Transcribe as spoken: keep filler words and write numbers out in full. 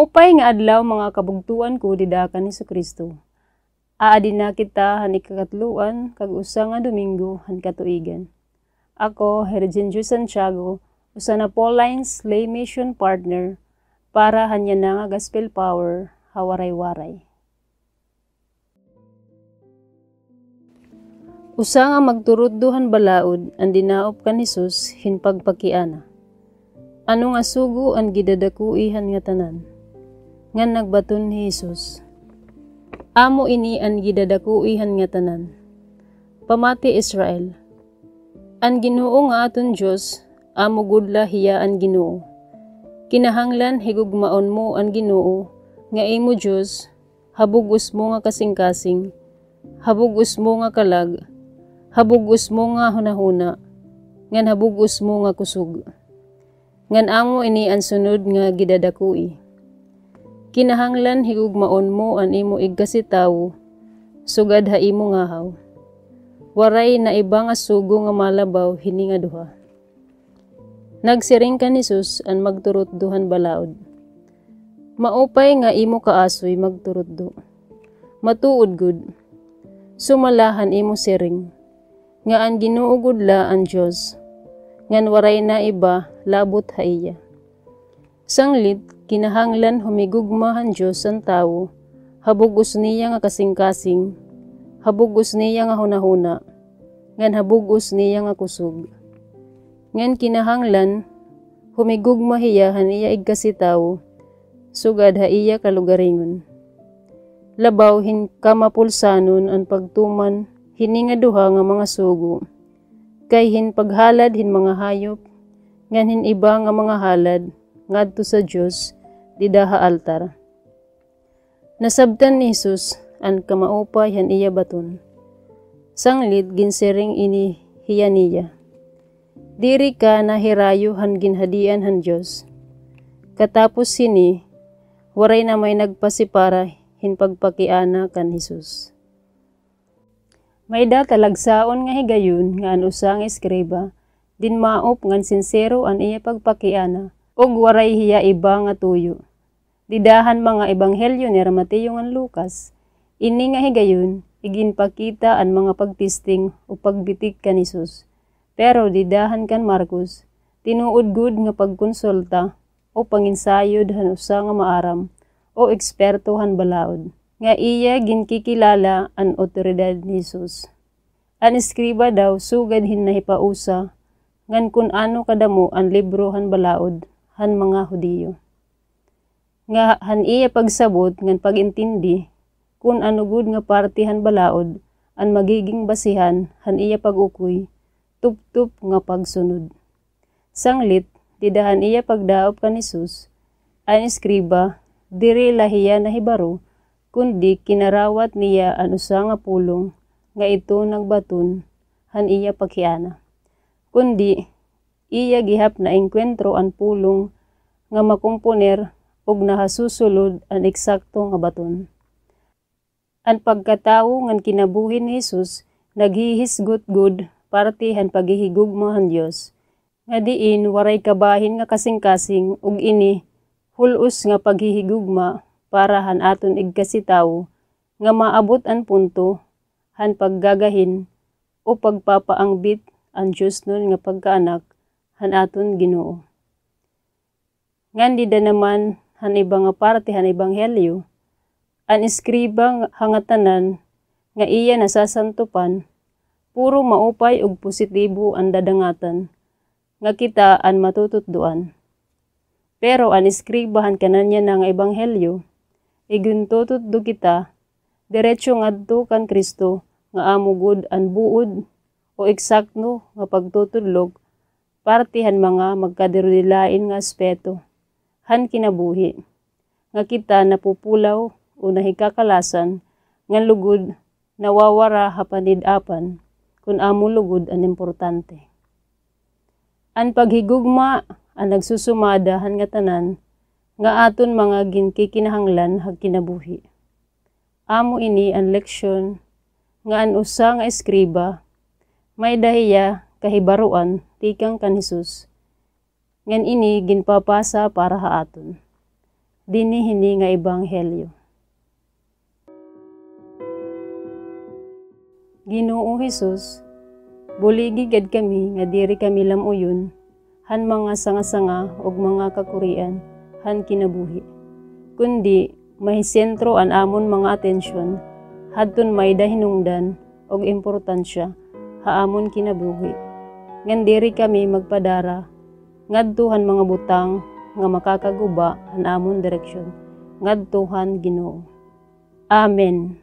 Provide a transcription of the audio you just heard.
Upay nga adlaw, mga kabugtoan ko dida kan Jesucristo. Aadi na kita han ikakatloan kag usa nga Domingo han katuigan. Ako, Hergenjo Santiago, usa na Pauline Lay Mission Partner para han yana nga Gospel Power ha Waray-Waray. Usa nga magturutdo han balaod an dinaop kan Jesus hin pagpakiana. Ano nga sugo an gidadakoi han ngatanan? Ngan nagbaton hi Jesus, "Amo ini an gidadakoi han ngatanan. Pamati, Israel, an Ginoo nga aton Dios, amo gud la hiya an Ginoo. Kinahanglan higugmaon mo an Ginoo nga imo Dios ha bug-os mo nga kasingkasing, ha bug-os mo nga kalag, ha bug-os mo nga hunahuna, ngan ha bug-os mo nga kusog." Ngan amo ini an sunod nga gidadakoi: "Kinahanglan higugmaon mo an imo igkasitawo sugad ha imo ngahaw. Waray na iba nga sugo nga malabaw hini nga duha." Nagsiring kan Jesus an magturutdo han balaod, "Maupay nga imo kaasoy magturutdo. Matuod gud. Sumala han imo siring, nga an Ginoo gud la an Dios, ngan waray na iba labot ha iya. Sanglit, kinahanglan humigugma han Dios han tawo ha bug-os niya nga kasingkasing, ha bug-os niya nga hunahuna, ngan ha bug-os niya nga kusog. Ngan kinahanglan humigugma hiya han iya igkasitawo sugad ha iya kalugaringon. Labaw hin kamapulsanon an pagtuman hini nga duha nga mga sugo, kay hin paghalad hin mga hayop, ngan hin iba nga mga halad ngadto sa Dios dida ha altar." Nasabtan ni Jesus an kamaupay han iya baton. Sanglit ginsiring ini hiya niya, "Diri ka nahirayo han ginhadian han Dios." Katapos hini, waray na may nagpasipara hin pagpakiana kan Jesus. May-ada talagsaon nga higayon nga an usa nga eskriba dinmaop ngan sinsero an iya pagpakiana, ug waray hiya iba nga tuyo. Dida han mga ebanghelyo nira Mateo ngan Lucas, ini nga higayon iginpakita an mga pagtesting o pagbitik kan Jesus. Pero dida han kan Marcos, tinuod gud nga pagkonsulta o panginsayod han usa nga maaram o eksperto han balaod, nga iya ginkikilala an awtoridad ni Jesus. An eskriba daw sugad hin nahipausa ngan kun ano kadamo an libro han balaod han mga Hudiyo, nga han iya pagsabot ngan pag-intindi kun ano gud nga parte han balaod an magiging basihan han iya pag-ukoy, tuptop nga pagsunod. Sanglit, dida han iya pagdaop kan Jesus, an eskriba diri la hiya nahibaro, kundi kinarawat niya an usa nga pulong nga ito nagbaton han iya pakiana. Kundi iya gihap naengkwentro an pulong nga makomponer ug nahasusulod an eksakto nga baton. An pagkatawo ngan kinabuhi ni Jesus naghihisgot gud parte han paghihigugma han Dios, nga diin waray kabahin nga kasingkasing, ug ini hul-os nga paghihigugma para han aton igkasitawo nga maabot an punto han paggagahin o pagpapaangbit an diosnon nga pagkaanak han aton Ginoo. Ngan dida naman han iba nga parte han ebanghelyo, an eskriba nga, ha ngatanan nga iya nasasantupan, puro maupay ug positibo an dadangatan nga kita an matututdoan. Pero an eskriba han kananyana nga ebanghelyo, igintututdo kita diretso ngadto kan Cristo nga amo gud an buod o eksakto nga pagtutudlok parte han mga magkadirudilain nga aspeto han kinabuhi, nga kita napupulaw o nahikakalasan ngan lugod nawawara ha panid-apan kun amo lugod an importante. An paghigugma an nagsusumada han ngatanan nga aton mga ginkikinahanglan ha kinabuhi. Amo ini an leksyon nga an usa nga eskriba may-ada hiya kahibaroan tikang kan Jesus, ngan ini ginpapasa para ha aton. dinhi hini nga ebanghelyo. Ginoo Jesus, buligi gad kami nga diri kami lam-uyon han mga sanga-sanga ug mga kakurian han kinabuhi, kundi mahisentro an amon mga atensyon hadton mayda hinungdan ug importansya ha amon kinabuhi, ngan diri kami magpadara ngadto han mga butang nga makakaguba han amon direksyon ngadto han Ginoo. Amen.